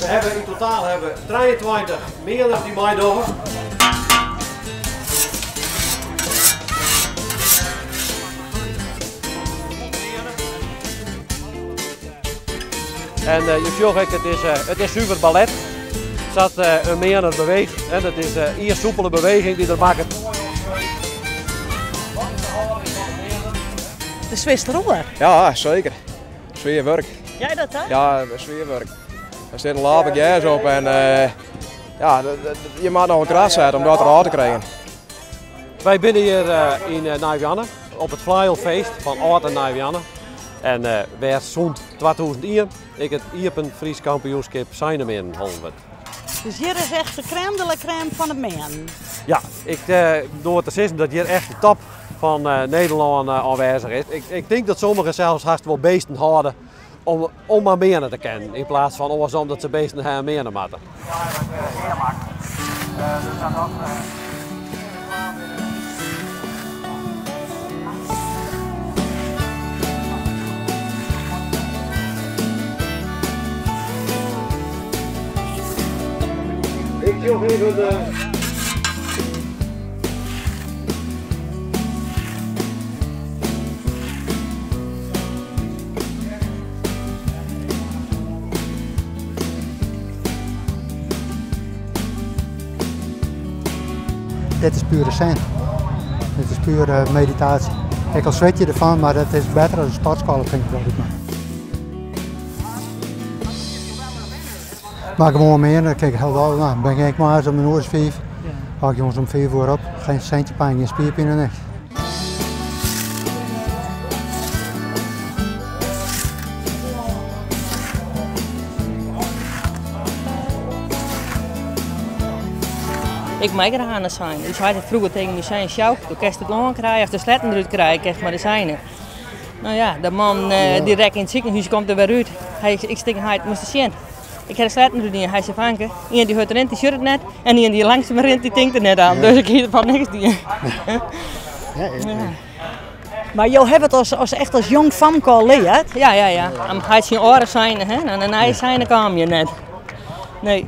We hawwe yn totaal hawwe we 23 meaners dy't meidogge. En je sjogge ek, it is, it is suver ballet. Sa't in meaner beweecht. Dat is ien soepele beweging dy't er makket. De swierste oer? Ja, seker. Swier wurk. Jij dat dan? Ja, swier wurk. Der sit in lape gers op en ja, je moatte noch in kracht sette om dat derôf te krijen. Wy binne hjir yn Nij-Wianne op it Flaeijelfeest fan Ald en Nij-Wianne. En wêr sûnt 2001 ek it Iepen Frysk Kampioenskip Seinemeanen holden wurdt. Dus hjir is echt de crème de la crème fan it meanen? Ja, ik doar te sizzen dat hjir echt de top fan Nederlân oanwêzich is. Ik tink dat sommigen sels hast wol beesten hâlde om mar meane te kinnen, yn plaats fan oarsom dat se beesten ha en meane moatte. Ik sjoch even de. Dit is pure zen. Dit is pure meditaasje. Ek al swit je derfan, mar it is better as in sportskoalle fyn ik altyd mar. Mar gewoan meane, dan kin ik hiel nou, ben ik moarns om in oer as fiif. Hâld ik jûns om fiif oere op. Geen sintsje pyn, gjin spierpine, niks. Ik mei graach oan de seine. Us heit hat froeger tegen my sein, Sjouk, do kinst it lân krije ast de sletten derút krije kinst mei de seine. No ja, de man dy rekke yn it sikehûs komt der wer út. Hy, ik stik heit, moatst sjen. Ik ha de sletten derút dien. Hy sei, Fanke, ien dy't hurd rint, dy sjocht it net. En ien dy't langsum rint, dy tinkt der net oan. Dus ik hie der fan niks dien. Ja. Mar jo hawwe it as, echt as jong famke al leard? Ja, ja, ja. Hy hat syn âlde seine, hè? En de nije seine kaam hjir net. Nee.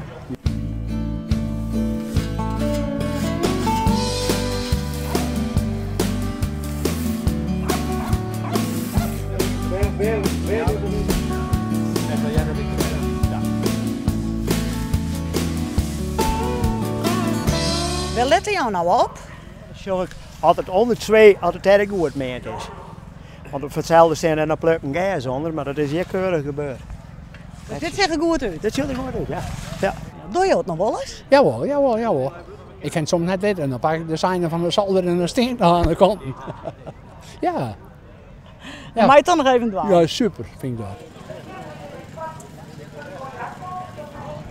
Wêr lette jo no op? Sjoch ik as it ûnder twee, as it dêr goed meand is. Want op itselde stean der noch plukken gers ûnder, mar dat is hjir keurich gebeurd. Dus dit sjocht der goed út? Dit sjocht der goed út, ja. ja. Dogge jo it noch wolris? Jawol, jawol, jawol. Ik kin it soms net witte. Dan pak ik de seine fan de solder en dan stean ik noch oan de kanten. ja. Ja. Mei it dan noch even dwaan? Ja, super, fyn ik dat.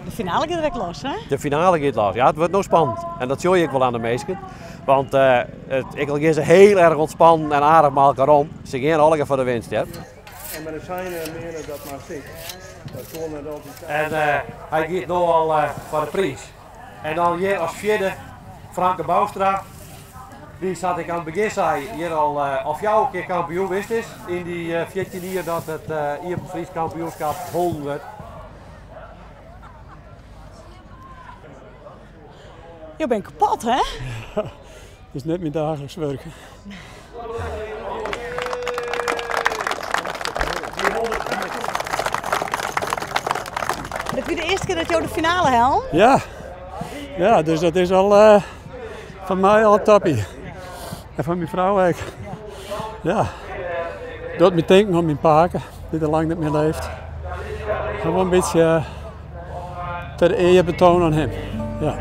De finale giet direkt los, hè? De finale giet los, ja. It wurdt no spannend. En dat sjoch je ek wol oan de minsken. Want it, ek al gean se hiel erch ûntspannen en aardich mei elkoar om, se gean allegear foar de winst, hear. En mei de seine meane dat mar sik. Dat koe net altyd. En hy giet no al foar de priis. En dan hjir as fjirde Franke Bouwstra. Dy, sa't ik oan it begjin sei, hjir al al fjouwer kear kampioen west is yn dy 14 jier dat it Iepen Frysk Kampioenskap holden wurdt. Jo binne kapot, hè? Ja, it is net myn daagliks wurk. Dit wie de earste kear dat jo de finale hellen? Ja, ja dus dat is al uh, foar my al toppie. En foar myn frou ek. Ja, docht my tinken oan myn pake, dy't al lang net mear leeft. Gewoan in bytsje eh, ter earbetoan oan him. Ja.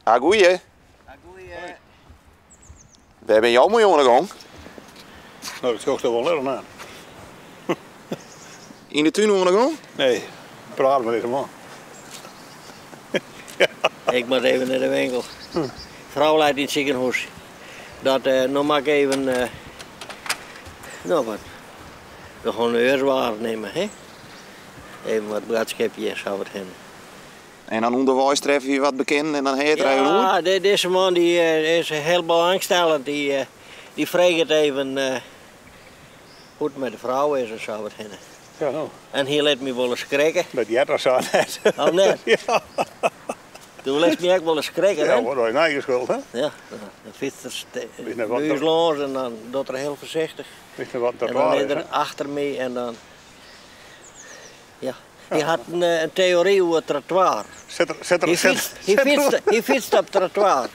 Ah, goeie. Wêr binne jo mei oan 'e gong? No, dat sjochst der wol net oan. Yn de tún oan 'e gong? Nee, praat mei dizze man. Ik moat even nei de winkel. Frou leit yn it sikehûs. Dat, eh, no moat ik even, eh, no wat, de honneurs waarnimme, hè? Even wat boadskipje en sa wat hinne. En dan ûnderweis treffe je wat bekenden en dan ha je it der even oer? Ja, dizze man die is heel belangstellend. Die, die freget even hoe't it mei de frou is en sa wat hinne. Ja, no. En hy lit my wolris skrikke. Dat heart al sa net. Oh, net? Ja. Do litst my ek wolris skrikke, hè? Ja, dat is eigen skuld, hè? Ja, dan fytst er by ús lâns en dan docht er hiel foarsichtich. Witst net wat in En dan trottoir is is, er hè? achter my en dan. Ja. Hy hat in eh, theory oer it trottoir. Sit er, sit er, Hy sit, fytst, hy fytst, hy fytst op trottoir.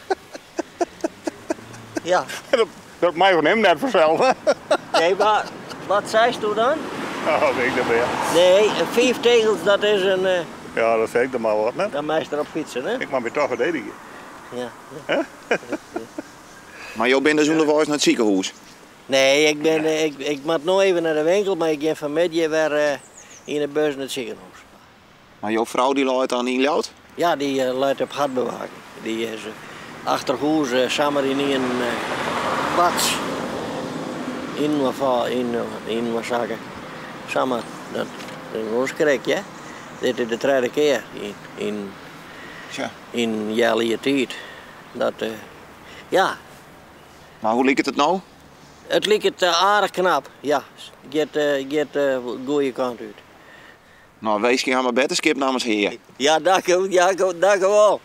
Ja. Dat, dat mei fan him net fansels, hè? Nee, mar wat seisto dan? Oh, weet ik net mear. Nee, fiif tegels dat is in. Eh, Ja, dat sis ik dan mar wat, net? Dan meist derop fytse, hè? Ik moat my toch ferdedigje. Ja. Mar jo binne dus ûnderweis nei it sikehûs? Nee, ik, bin, eh, ik, ik moat no even nei de winkel, mar ik gean fanmiddei wer eh, yn 'e bus nei it sikehûs. Mar jo frou dy leit dan yn Ljouwert? Ja, dy eh, leit op hertbewaking. Dy is eh, achter hûs eh, samar yn ien bats. Yn yn, yn wat sakke. Samar. Dat is wol skrik, hè? Dit is de tredde kear yn, yn, yn in healjier tiid. Dat, ja. Mar hoe liket it no? It liket aardich knap, ja. Giet, giet de goede kant út. No, winskje har mar betterskip nammens Hea. Ja, dank, ja, dank wol.